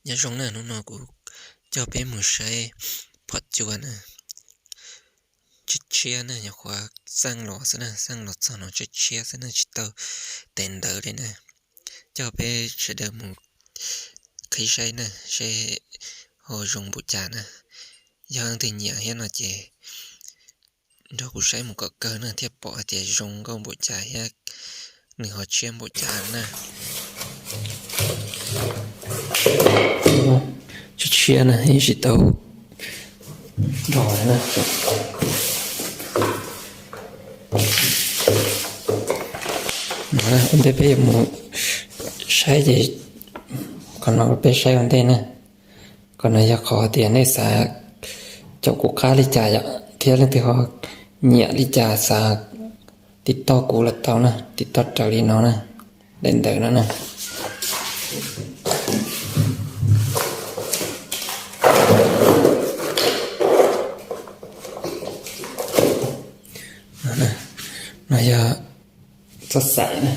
Nyob zoo na, hnub no kuv coj peb mus saib phom cua na, tshiab tshiab na, nyuam qhuav xaj los xwb na, xaj los txog no tshiab tshiab xwb na, tsis tau tes ntawv li na. Coj peb sawv daws mus qhib saib na, saib ho zoo npaum cas na. Yog leej twg nyiam thiab no ces nrog kuv saib mus kom kawg na thiaj pom hais tias zoo nkauj npaum cas thiab nws ho tshiab npaum cas na. Tshiab tshiab na, yeej tsis tau nrog na. Ua ntej peb yuav mus saib ces qhov no peb saib ua ntej na. Qhov no yog qhov tias nej xav caum kuv qab li cas yom, thiab leej twg ho nyiam li cas xav tiv toj kuv los tau na, tiv toj raws li no na, daim ntawv no na. No yog txoj xaim na.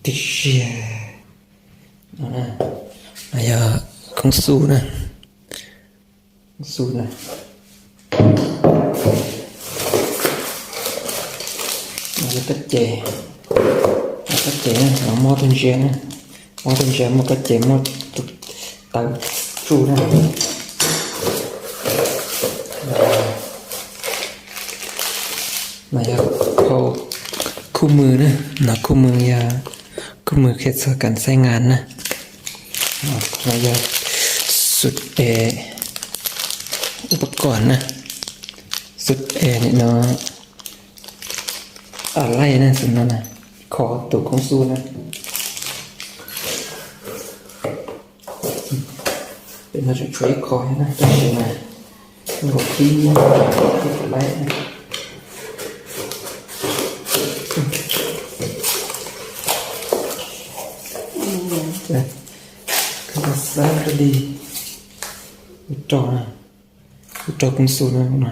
Tiag tiag. No yog koob xub na. Koob xub na. No yog tab ces, tab ces no mob tug ntsia na, mob tug ntsia muaj tab ces muaj tus tawv tsuj na. No yog khub mws na, no khub mws yog khub mws qhia txog kas xaib ngas na. No yog xub es ub pab kom na, xub es nim no a laij na, xub no na, kho tus koob xub na. Pem no tseem tshuav ib qho na, tab sis mas nkaus tib nkaus laij. Koj xav li ua rau, ua rau koob xub na no.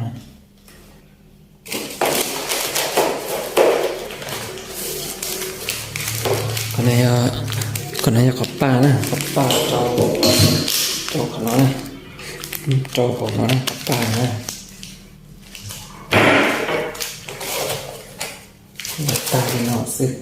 Qhov no yog qhov paj na, qhov paj rau, rau qhov no na, rau hauv no na, qhov paj na. Tag li no xwb.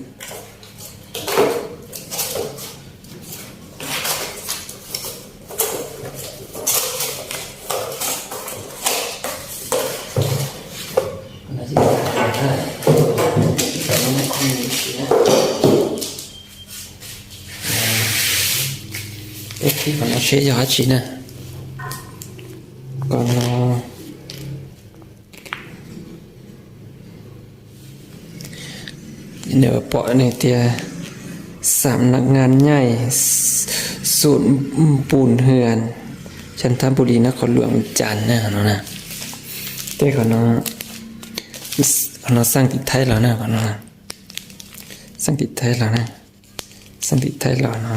Peb qhib qhov no seb yog dab tsi na. Qhov no nws pom nws tias สำนักงานใหญ่ ศูนย์ปูนเถื่อน จันทบุรี นครหลวงเวียงจันทน์ na no na. Tej qhov no, qhov no xaj tim Thaib los na, qhov no xaj tim Thaib los na, xaj tim Thaib los no.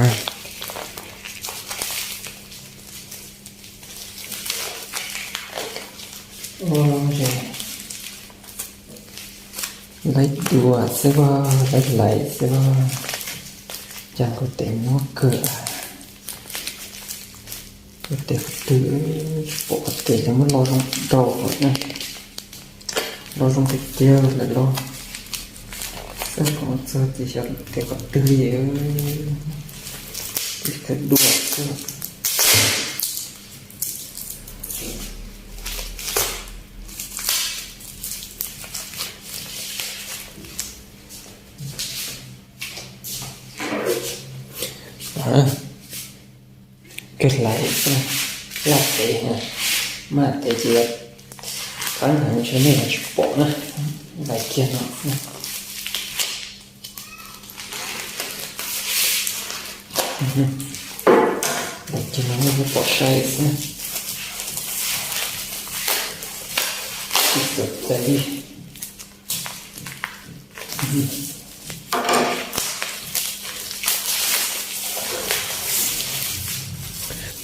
Laib dua xwb, laib laim xwb, cas kuv tes muab kawg. Kuv tes qhov twg, tsis pom qhov tes, muab lo zoo rau na. Lo zoo tiag tiag lawm los xwb, kom txog ces xyov tes qhov twg li. Tes khaws dua xwb. Kawg hlais, laj tes, maj tes ces qab heev ntshe nej tsis pom na. Lais kiag no. Lais kiag no nej pom sai xwb. Tsis txawm tes li.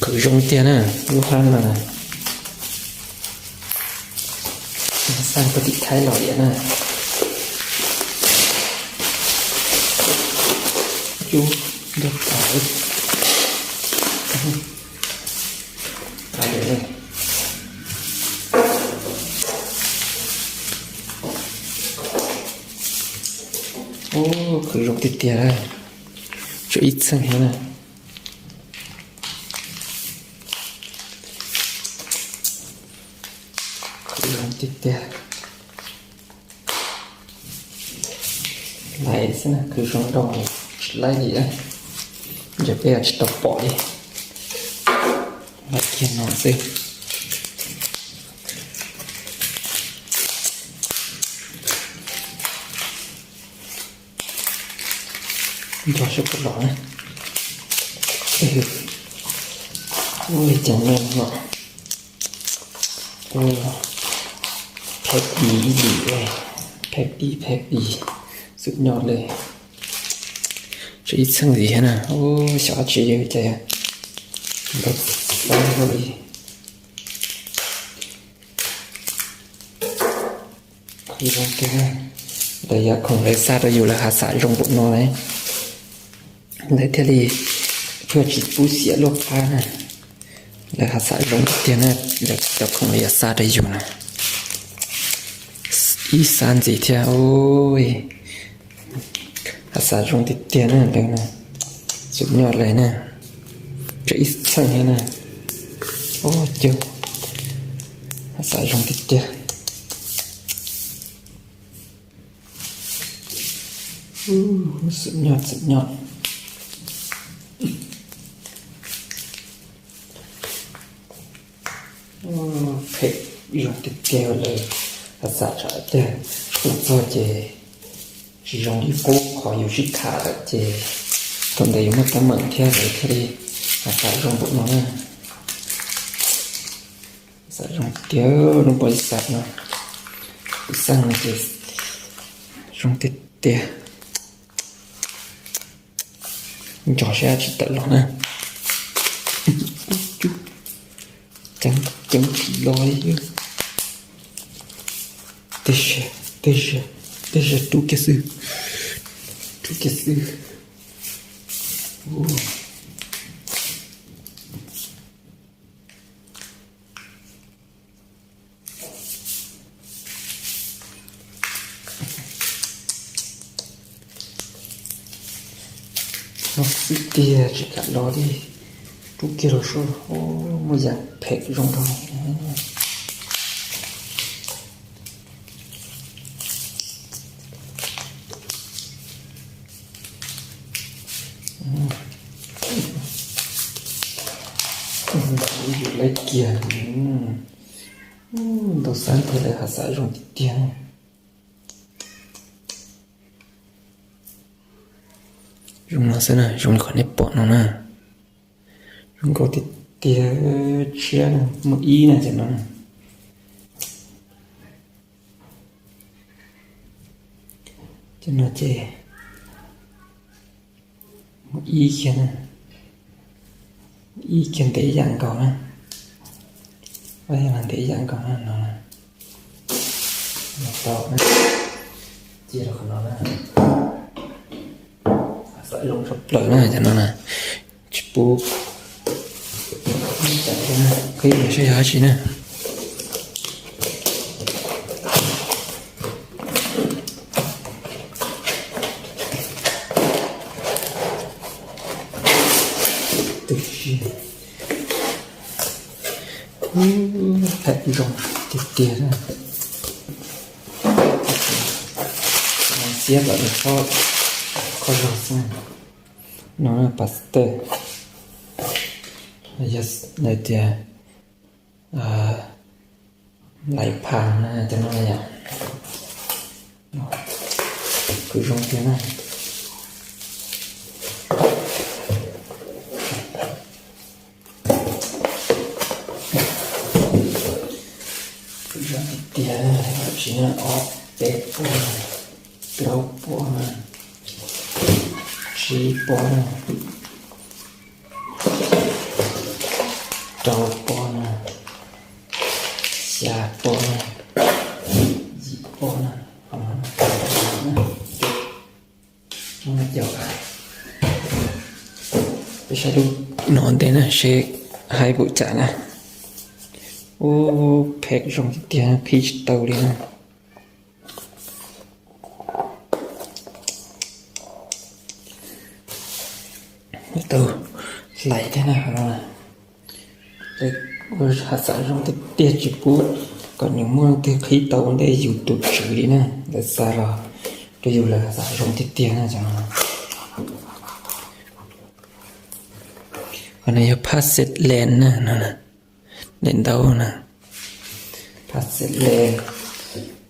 Khwv zoo tiag na, lub hlab no na. Xaj puag tim Thaib los tiag na. Cub ntog tas. Ub, khwv zoo tiag tiag, tshuav ib txheej thiab na. Khwv zoo tiag tiag. Laiv xwb na, khwv zoo nraug, tsis laib li. Ntawm peb tsis tau pom li. Laiv kiag no xwb. Nrog sab puas los na. Ua li cas no no. Phem ib lim, phem ib phem ib, xub nyob li. Tshuav ib txheej ntxiv thiab na. Xyov dab tsi yuav ua cas. Ntau xab li. Qhov zoo tiag, lawv yuav khoom lawv xa rau yus lawv has xav zoo npaum no lawm, lawv thiaj li thiaj tsis pub xiam luaj qab na. Lawv has xav zoo tiag na, lawv cov khoom lawv yuav xa rau yus na. Ib xab ntxiv thiab, ub, has xav zoo tiag tiag na lawv na. Xub nyob li na, tshuav ib txheej thiab na. Ub, cug, has xav zoo tiag tiag. Xub nyob, xub nyob. Phem zoo tiag tiag lawm, has xav tsam tiag, tuaj txog ces tsis zoo li qub qhov yus sib tham lawm ces thaum ntawd yus muaj teeb meem thiab lawv thiaj li has xav zoo npaum no na. Has xav zoo tiag, lub npau li xav no, ib xab no ces zoo tiag tiag. Nco sab tsis tawm los na. Ceev ceev tsis los li. Tej zaum, tej zaum, tej zaum rub kiag xwb, rub kiag xwb. No xwb tiag tsis kam los li. Rub kiag los sub, muaj yam phem zoo nraug. Yus lawv kiag, ntau xab thiab lawv has xav zoo tiag tiag. Zoo no xwb na, zoo li qhov nej pom no na. Zoo nkauj tiag tiag, tshiab na, muaj ib na ces no na. Ces no ces muaj ib kiag na, ib kiag ntev yam nkaus na. Ib yam ntev yam nkaus na no. Tau na, cia rau qhov no na. Xav zoo tshaj plaws na cov no na. Tsis pub, qhib saib yog dab tsi na. Twb si, phem zoo tiag tiag na. Xiab kom nws khob, khob zog xwb. No pas tawj, yog tias laiv pham na cov no yom. Kuj zoo tiag na. Kuj zoo tiag tiag, tsis na ob peb puas, plaub puas na, tsib puas na, rau puas na, xya puas na, yim puas na, no na, no na, cov, Saib lub no ntej na seb haib npaum cas na. Ub, phem zoo tiag tiag, qhib tsis tau li na. Tau hlais thiab na. Ua has xav zoo tiag tiag tsis pub kom nws muaj leej twg qhib tau ua ntej yus tus tswv li na. Lawv xa los rau yus lawv has xav zoo tiag tiag na. Qhov no yog phaj xet len na, no na, len ntaub na, phaj xet len.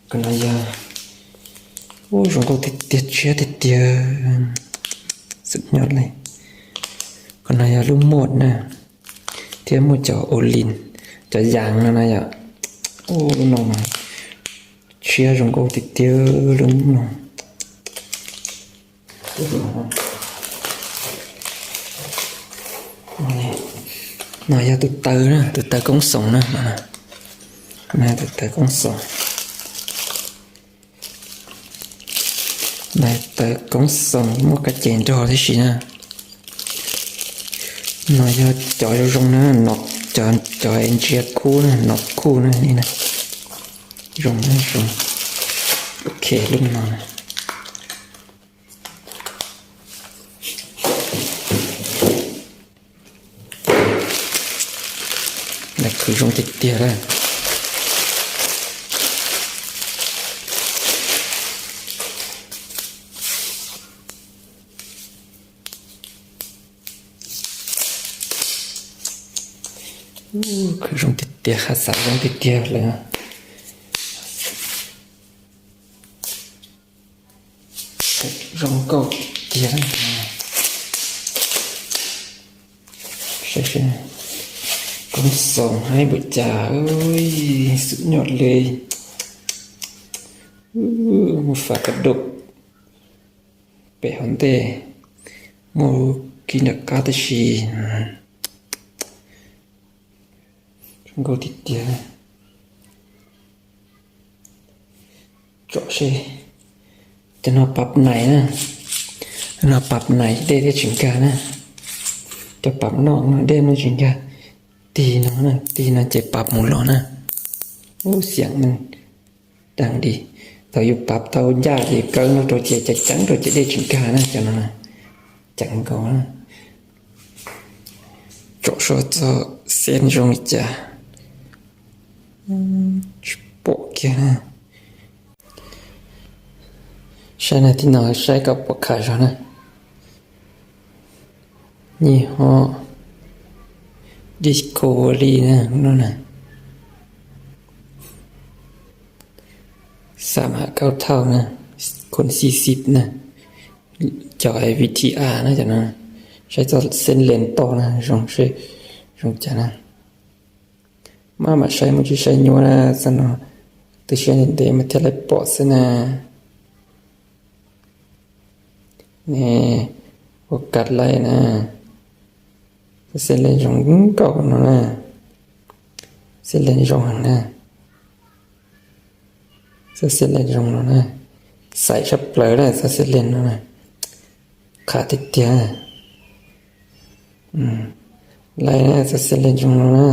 Qhov no yog, ub, zoo nkauj tiag tiag, tshiab tiag tiag, xum nyob li. Qhov no yog lub muaj na, thiab muaj cov ua li, cov yas no na yom. Ub, lub no mas tshiab zoo nkauj tiag tiag, lub no. No yog tus taw na, tus taw koob xoom na. No tus taw koob xoom. No taw koob xoom muaj kab ces nrog tib si na. No yog cov zoo zoo na, no cov, cov ntsia khub na, no khub na li na. Zoo na, zoo. Ok, lub no na. Lawv khwv zoo tiag tiag lawm. Khwv zoo tiag tiag, has xav zoo tiag tiag lawm. Zoo nkauj tiag. Saib seb, koob xoom haib npaum cas, xum nyob li. Muaj fab kab dum pem hauv ntej, muaj kib nram qab tib si. Zoo nkauj tiag tiag. Tsom seb, cov no pab nais na, no pab nais dej thiaj tsis nkag na. Cov pab noj no dej no tsis nkag. Tig no, tig no ces pab mus los na. Ub, xiam neeg deeg li. Thaum yus pab tau ncaj ces kawb no rau ces ceev ceev rau ces dej tsis nkag na, cov no ceev nkaus na. Tsom seb txoj xeb zoo li cas. Tsis pom kiag na. Saib na, tib no saib kom pom khav zog na. Nyiaj ho Discovery na, no na. Xam ham kaub thauj na, khuv xim xim na, cov V T R na, cov no. Saib txoj xeb lees toj na, zoo seb zoo cas na. Maj mam saib mus tsis saib nyuaj na, txoj no tu siab ntev ntev mas thiaj li pom xwb na. Ne, ua kas laij na, txoj xeb lees zoo nkauj no na, xeb lees zoo heev na. Txoj xeb lees zoo no na, xaiv tshaj plaws na, txoj xeb lees no na, qhav tiag tiag. Laij na, txoj xeb lees zoo no na,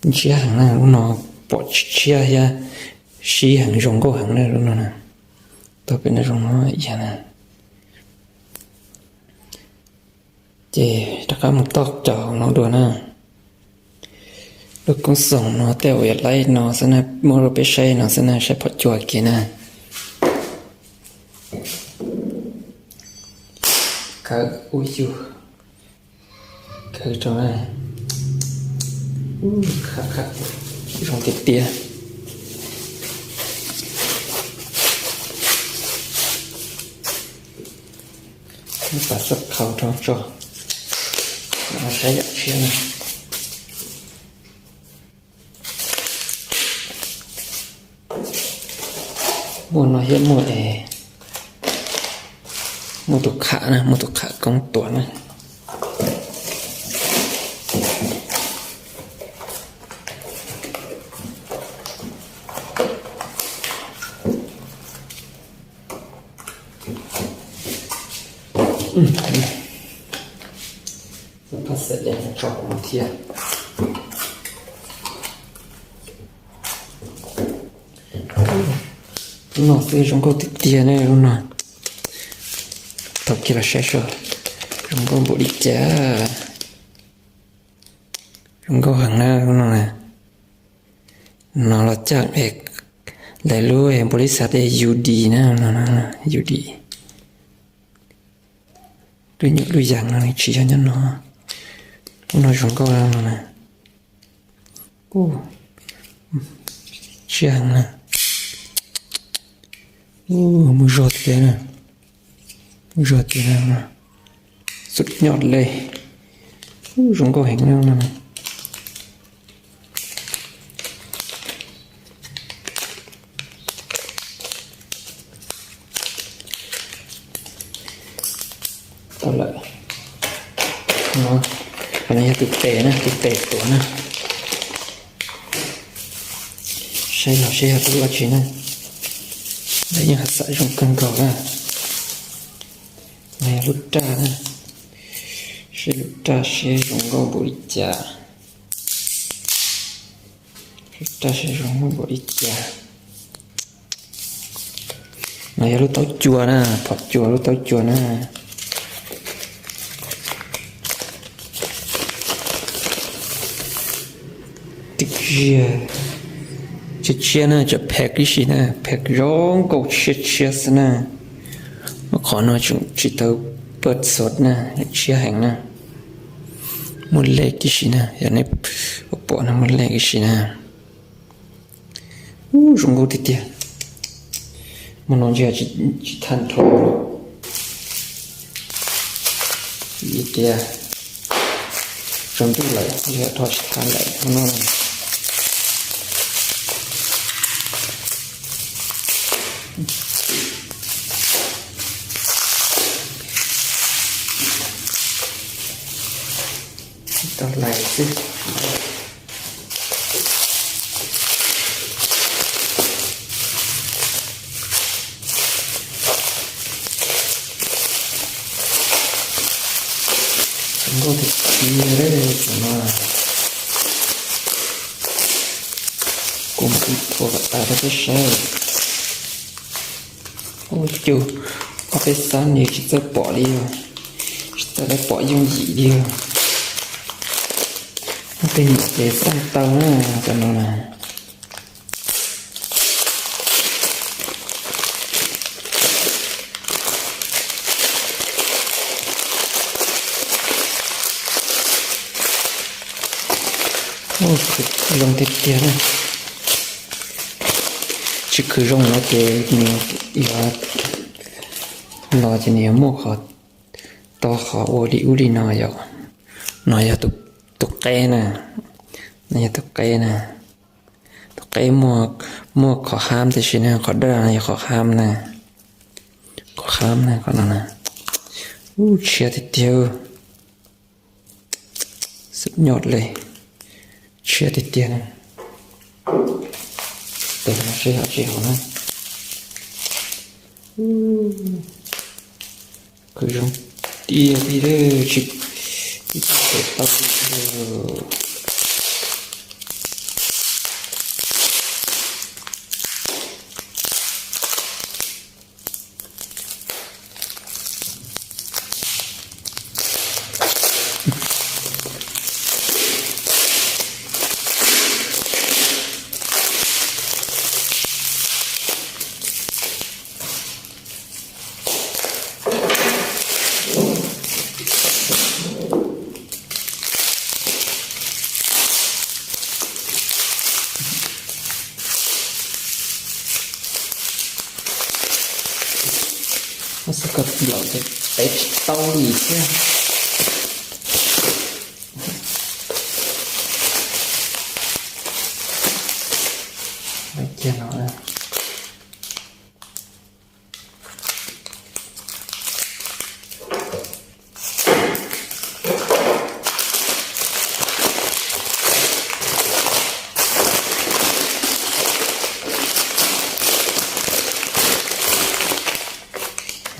ntshiab heev na, lub no pom tshiab thiab sib heev, zoo nkauj heev na lub no na. Tau pem no zoo no ib yam na. Ces rov qab mus toj cov no dua na. Lub koob xoom no tej uas yog laij no xwb na, muab rau peb saib no xwb na, saib phom cua kiag na. Kawg ub yug, kawg rau na. Zoo tiag tiag. Pab xab khau rau tso, saib yam tshiab na. Muaj no thiab muaj es, muaj tus qham na, muaj tus qham koob tuam na. Xav li tso kuv mus thiab. Lub no xwb zoo nkauj tiag tiag ne lub no. Thaum kiag los saib seb zoo nkauj npaum li cas. Zoo nkauj heev na lub no. No los caj es lawv lub npaum li xav tias U D na, U D. Lub nyuam lub yees no nws tsis yog nyob no. Lub no zoo nkauj no na. Tsiaj heev na. Muaj zog tiag na. Muaj zog tiag na. Xub nyoj le. Zoo nkauj heev na. Tau lawm. Qhov no yog tus tes na, tus tes tuav na. Saib los seb yog tus dab tsi na. Lawv yeej haj xam zoo kawg nkaus na. No yog lub raj na. Saib lub raj seb zoo nkauj npaum li cas. Lub raj seb zoo nkauj npaum li cas. No yog lub taub cua na, phom cua lub taub cua na. Twb ziag, tshiab tshiab na, tseem phek tib si na, phek zoo nkauj tshiab tshiab xwb na. Qhov no tseem tsis tau paj xov na, tshiab heev na. Muaj lej tib si na, yog nej pom no muaj lej tib si na. Ub, zoo nkauj tiag tiag. Muaj no ntshe tsis thaj nrho li tiag. Tsaus ntuj lawm ntshe rho tsis thaj lawm no. Tau lais xwb. Zoo nkauj tiag tiag li cov no. Kuv mam li thuav kom tas rau peb saib. Ua cas ob peb xab nws tsis txawj pom li, tsis txawj pom yooj yim li. Tej nyuam ces xaj tau na, cov no na. Khwv zoo tiag tiag na. Tsis khwv zoo no ces nws yuav los ces nws yuav muaj qhov to qhov ua li ub li no yom. No yog tus qeb na, no yog tus qeb na. Tus qeb muaj qhov hab tiam sis na qhov daj no yog qhov hab na. Qhov hab na, qhov no na. Ub, tshiab tiag tiag. Xub nyoj le. Tshiab tiag tiag na. Tes no seb yog tsis hauv na. Khwv zoo tiag tiag, tsis tau li. Xav kom nplaum ces peb tsis tau li thiab. Kiag no.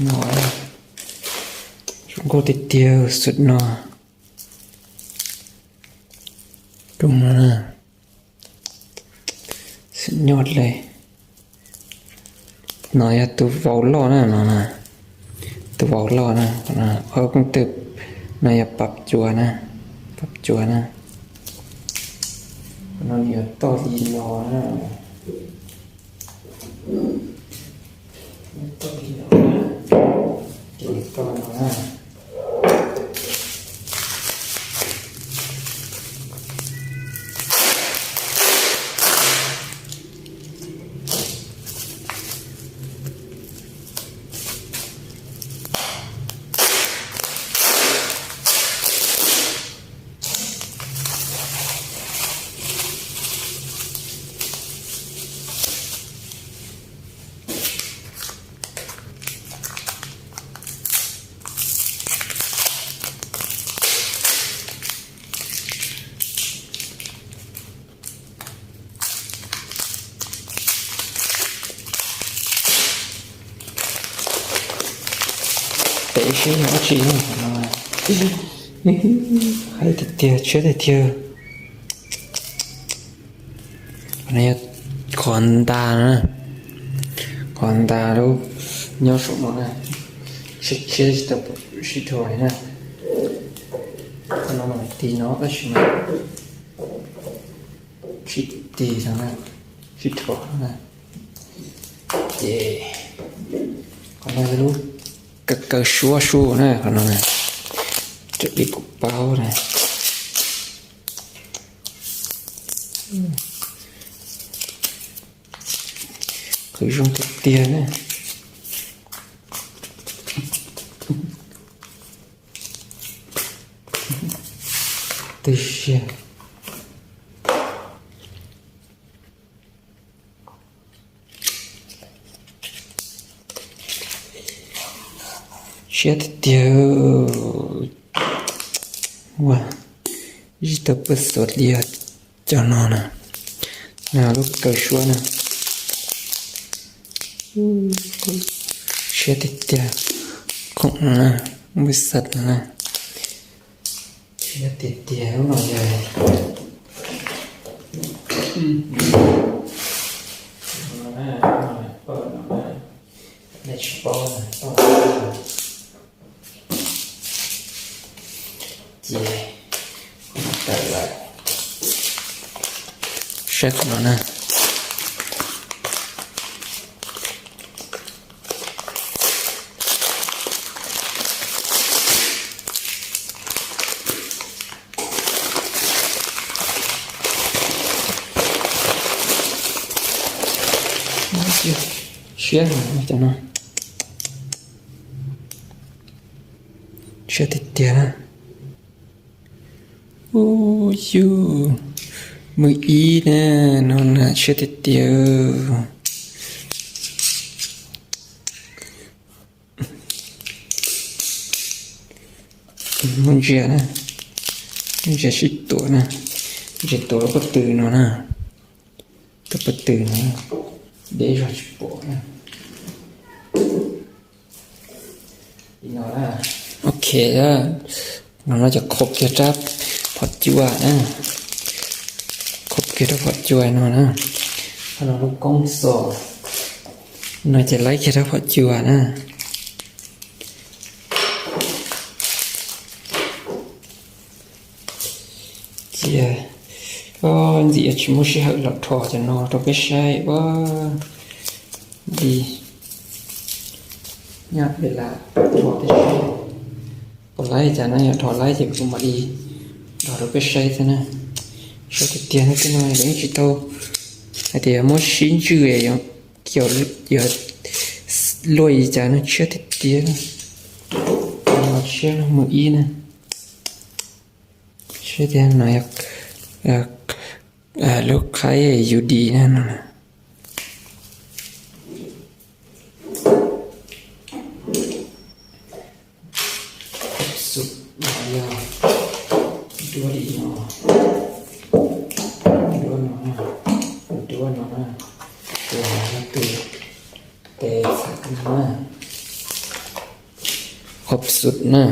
No, zoo nkauj tiag tiag xwb no. Rau no na, xwm nyoj le. No yog tus vauv loj na, no na, tus vauv loj na, qhov kooj twm no yog pab cuas na, pab cuas na. No nws yuav toj li no na, toj li no, ces toj no na. Peb seb yog dab tsi no. Hais tiag tiag, tshiab tiag tiag. Qhov no yog qhov ntas na, qhov ntas lub nyob saum no na, tshiab tshiab tsis tau sib dhos li na. Qhov no mas tis no tab sis mas tsis tis no na, sib dhos na. Ces qhov no yog lub kaw kaw suab su na, qhov no na, raws li kuv paub na. Qhov zoo tiag tiag na. Twb siab. Siab tiag tiag. Ua, tsis tau pab xuas li cov no na. No lub kaw suab na. Siab tiag tiag. Khoom no na, npawj xaj no na. Siab tiag tiag lub no yog. Ces tawm lawm. Saib qhov no na. Siab cov no. Siab tiag tiag na. Ub yus, mws ib na, no na siab tiag tiag. Muaj ntsia na, muaj ntsia sib tuav na, ntsia tuav lub pob tw no na, tus pob tw no, deb zog tsis pom na. Ok, no no ces qhuab kiag rab phom cua na, qhuab kiag rab phom cua no na, no lub koob xos no ces laib kiag rab phom cua na. Cia, ntxim tsis muaj sij hawm los rho cov no rau peb saib ua li. Nyob pem lam rho peb saib, puas laib cas no, yog rho laib ces kuv mam li rho rau peb saib thiab na. Saib tiag tiag no, tej no yeej tsis tau hais tias muab sib ntswj, yog luaj li cas no, tshiab tiag tiag. Tshiab no mus ib na. Saib tias no, lub qhaib yus di na no. Xub no yog duab li no, duab no na, duab no na, tus no yog tus tes txham no na, hop xub na.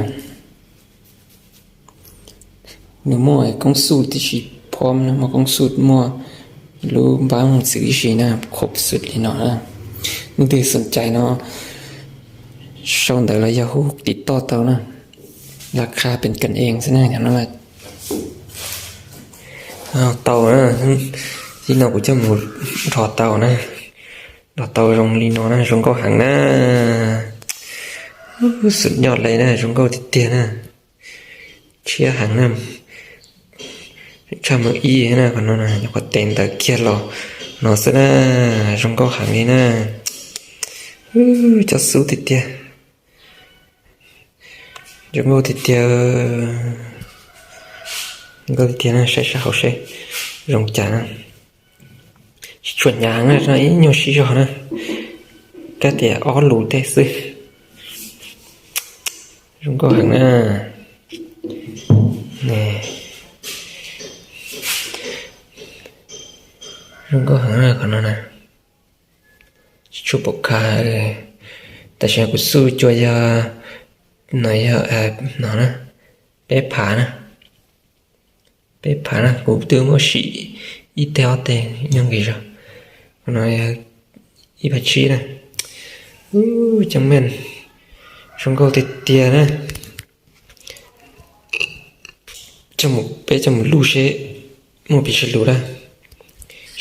Nws muaj koob xub tiam sis phom no muaj koob xub, muaj lub npab mus txwv ib si na, khuv xub li no na. Leej twg xoom cai no sau ntawv los yog hu tim toj tau na. Laj kha pes kas ees xwb na, no tau na. Ib no kuv coj mus nrho tau na, nrho tau zoo li no na, zoo nkauj heev na. Xum nyoj le na, zoo nkauj tiag tiag na. Tshiab heev na. Tshaj mus ib na, qhov no nyuam qhuav tes ntawv kiag los no xwb na. Zoo nkauj heev li na. Cov xub tiag tiag. Zoo nkauj tiag tiag. Nkauj tiag tiag na, saib sab hauv seb zoo cas na. Tsis tshua hnyav heev na, ib nyuag sib zog na, kab tias ob lus tej xwb. Zoo nkauj heev na. Zoo nkauj heev na qhov no na. Tsis tshua pom kha. Tam sim no kuv xuj cua yog, no yog, no na, peb phav na. Peb phav na, kuv twb muab sim ib teg ob teg nyob nqis zog. No yog ib phav tsib na. Cov me zoo nkauj tiag tiag na. Peb coj mus luj seb muaj pes tsawg lus na,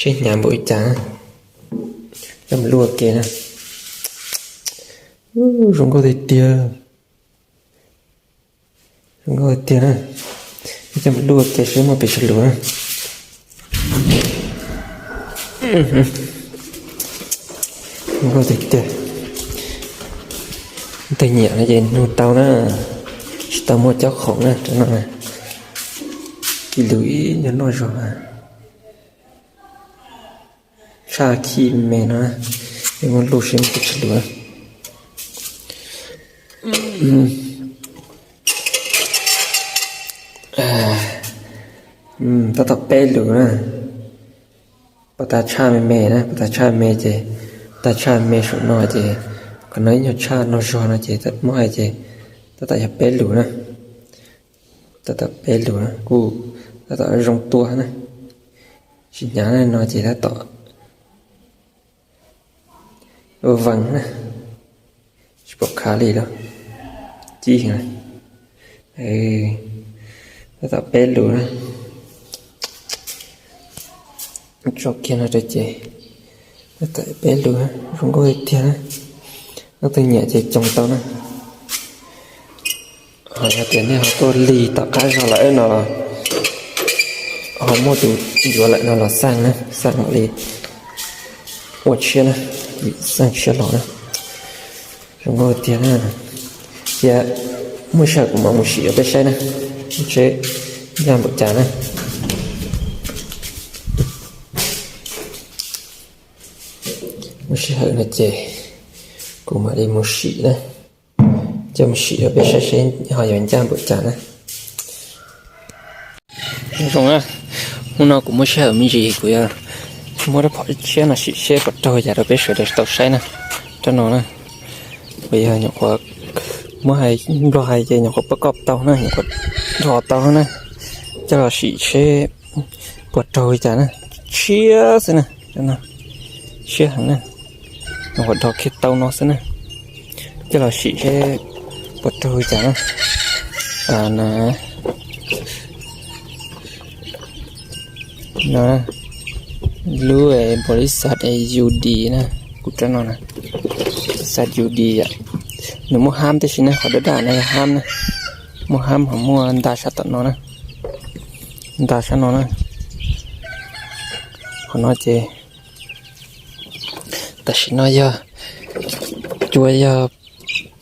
seb hnyav npaum li cas. Coj mus luj ua ke na. Zoo nkauj tiag tiag. Zoo nkauj tiag na. Peb coj mus luj ua ke seb muaj pes tsawg lus na. Zoo nkauj tiag tiag. Tus nyiam no ces nug tau na, tsis tau muaj cob khoom na rau no na. Ib lus ib nyuag noj zog na. Tshaj khib me no, muab luj seb muaj pes tsawg lus na. Tab tom peb lus na. Pov tas tshaj me me na, pov tas tshaj me ces, tas tshaj me saum no ces, qhov no ib nyuag tshaj no zog no ces muab hais ces tab tom yog peb lus na. Tab tom peb lus na, kuj tab tom zoo tua na. Tsis hnyav no ces tab tom ua vees na. Tsis pom khav li lawm. Cib, tab tom peb lus na. Tso kiag no rau ces tab tom peb lus na, zoo nkauj tiag tiag na. Leej twg nyiam ces coom tau na. Ho yog tias nej ho tuaj lig tom qab zog lawm no los ho muaj tus yuav lawm no los xaj na, xaj mam li ua tshiab na, xaj tshiab los na. Zoo nkauj tiag na. Cia muaj sij hawm kuv mam mus sim rau peb saib na, seb ncaj npaum cas na. Muaj sij hawm no ces kuv mam li mus sim na, coj mus sim rau peb saib seb ho yuav ncaj npaum cas na. Zoo na, hnub no kuv muaj sij hawm me ntsis kuv yuav muab rab phom tshiab no sim seb puas raug cas rau peb sawv daws tau saib na. Rab no na, kuv yog nyuam qhuav muab hais, Nplog hais ces nyuam qhuav pab koj tau na, nyuam qhuav dhos tau na, coj los sim seb puas raug li cas na. Tshiab xwb na, tshiab heev na, nyuam qhuav dhos kiag tau no xwb na, coj los sim seb puas raug li cas na. No, lub npaum li xav es U D na, kuv rab no na, xav U D yom. Nws muaj hab tib si na, qhov daj daj no yog hab na, muaj hab ho muaj nta sab tom no na, nta sab no na. Qhov no ces tam sim no yog cua yog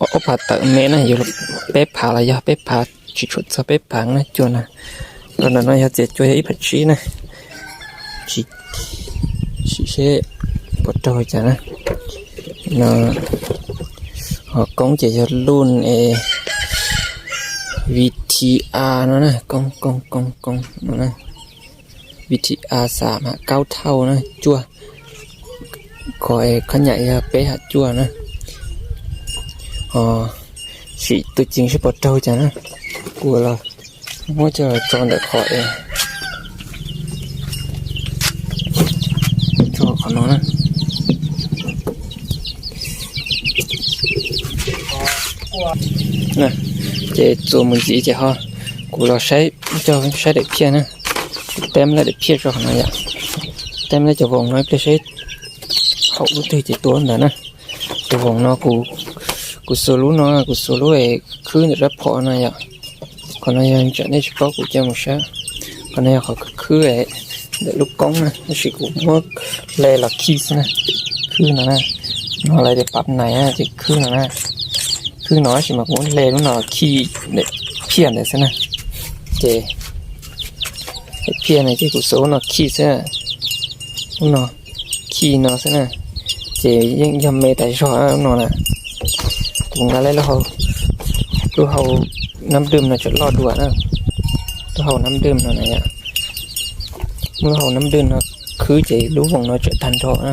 ob phav tawm me na, yuav peb phav los yog peb phav tsis tshua txog peb phav na cua na. Los ntawm no yog txiav cua yog ib phav tsib na, sim seb puas raug cas na. No ho koob ces yog luj es V T A no na, koob koob koob koob no na, V T A xav mam kaub thauj na, cuaj, qhov es khab nyam yog peb ham cuaj na. Ho sim tus ceev seb puas raug cas na. Kuv los muab coj los tso ntawm qhov es qhov no na. Ces txuas mus ntxiv ces ho kuv los saib, coj saib daim phiaj na. Kuv teb lawv daim phiaj rau qhov no yom. Teb lawv cov voos no ib pliag saib haum lub twg ces tua ntawd na. Tus voos no kuv, kuv xuas lub no, kuv xuas lub khwb ntawm rab phom no yom. Qhov no yog tsam nej tsis paub kuv coj mus saib. Qhov no yog qhov khwb khwb ntawm lub koob na, tab sis kuv muab hle los khij xwb na. Khwb no na, no lawv tias pab nais na ces khwb no na. Khwb no tab sis mas kuv muab hle lub no los khij phiaj ntawd xwb na. Ces phiaj no ces kuv xuas lub no khij xwb, lub no khij no xwb na. Ces yeej yog me tas zog lub no na. Kuv nqa lub hau, lub hau nab dwm no tsam loj dua na. Lub hau nab dwm no na yom. Muab lub hau nab dwm no khwb ces lub voos no tsam tag nrho na.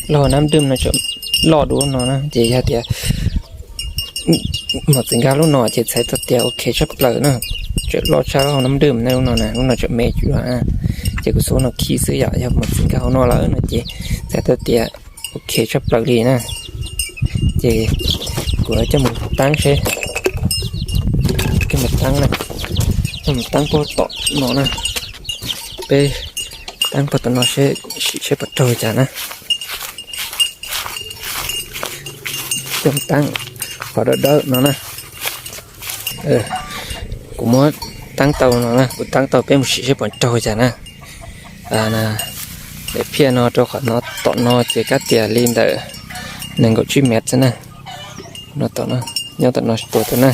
Lub hau nab dwm no tsam loj dua no na ces yog tias mam txiv nkag lub no ces txhais tau tias ok tshaj plaws na. Tsam loj tshaj lub hau nab dwm na, lub no na, lub no tsam me cuag. Ces kuv xuas lub no khij xwb yom, yog mam txiv nkag hauv no lawm no ces txhais tau tias ok tshaj plaws li na. Ces kuv coj mus taab seb, coj mus taab na, coj mus taab puag tom no na. Peb taab puag tom no seb, sim seb puas raug cas na. Coj mus taab qhov dawb dawb no na. Kuv muab taab tau no na, kuv taab tau peb mus sim seb puas raug cas na. Daim phiaj no rau qhov no tom no ces kab tias li ntawm nees nkaum tsib mev xwb na. No tom no, nyob tom no tua tau na.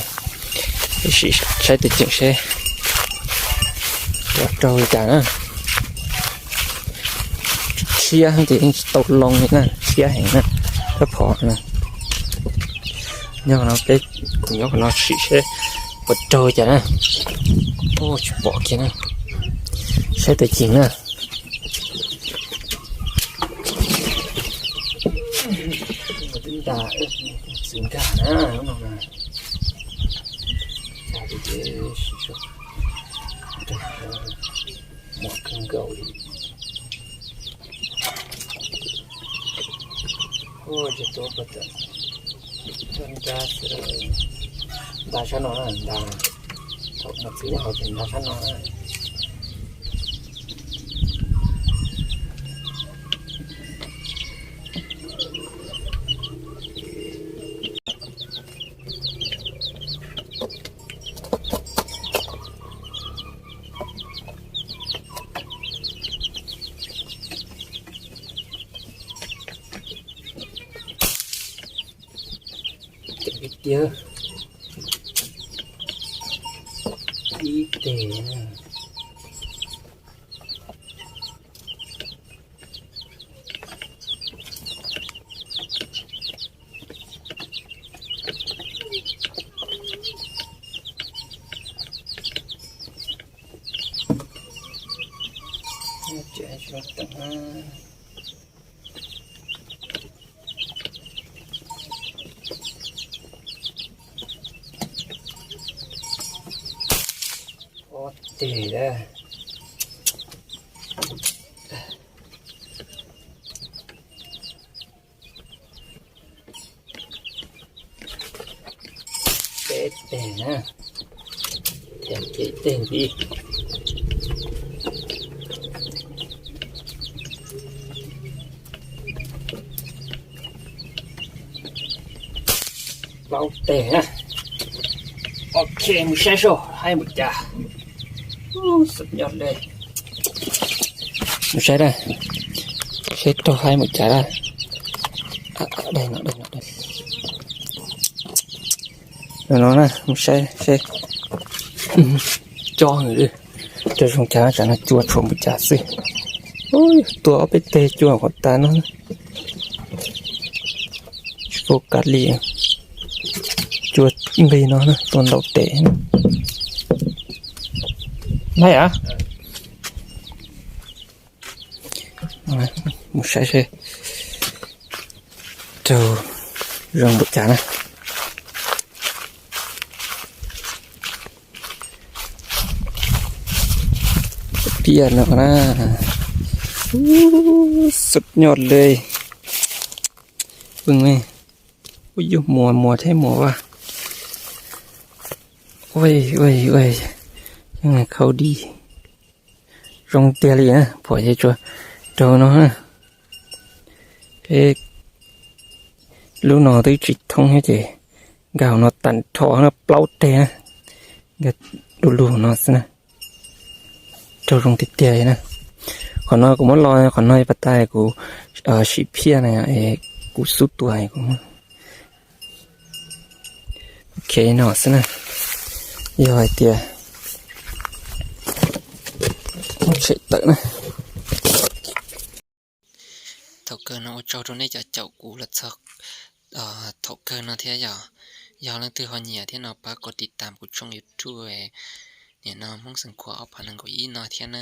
Sim saib tus ceem seb puas raug li cas na. Tshiab thiab yeej tsis tau loo li na, tshiab heev na. Rab phom na. Nyob qhov no peb, kuv nyob qhov no sim seb puas raug cas na. Tsis pom kiag na. Saib tus ceem na. Twb nta, txiv nkag na, lub no na. Ua li ces sim seb, muaj kawg nkaus li. Ua ces tuav puag tom nrab xwb, nta sab no na, nta, thaum mus txiv hauv ces nta sab no na. Tiag, ib teg na. Ob teg na. Peb teg na. Ces ib teg ntxiv. Plaub teg na. Ok, mus saib seb haib npaum cas. Xub nyob le. Mus saib na, seb raug haib npaum cas na. No na, mus saib seb. Cov, cov zoo cas, tsam no cua tshuav npaum cas xwb. Tua ob peb teg cua qhov tas no. Tsis focus li. Cua nqis no na, tua ntau tes. Laib a. Mus saib seb raug zoo npaum cas na. Piaj no na, Ub, xub nyoj le. Pw me. Ub, yus muas muas thiab muas vaj. Ua ua ua, khaub dib. Zoo tiag li na, pom ces tsuas raug no na. Peb lub no twb tsis thoob thiab ces nkag hauv no tag nrho no plaub teg na, nkag du lug no xwb na. Raug zoo tiag tiag li na. Qhov no kuv muab lo, qhov no pas tas kuv sim phiaj na, kuv xub tua kuv. Ok no xwb na. Yog hais tias muab tshem tawm na. Thaum kawg no ua tsaug rau nej cov caum kuv los txog thaum kawg no thiab yom. Yog leej twg ho nyiam thiab no pab kom tiv tam kuv tshooj YouTube nim no Hmoob Xeev Khuam ob phav nees nkaum ib no thiab na.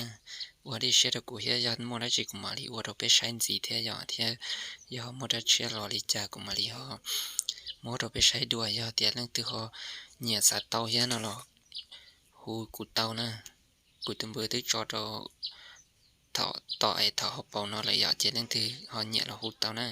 Ua dej siab rau kuv thiab, yog muaj dab tsi kuv mam li ua rau peb saib ntxiv thiab yom, thiab yog muaj dab tsi los li cas kuv mam li ho muab rau peb saib dua. Yog tias leej twg ho nyiam xav tau thiab no los hu kuv tau na. Kuv tus npawb twb tso rau thaum tom es thaum hauv paus no lawm yom, ces leej twg ho nyiam los hu tau na.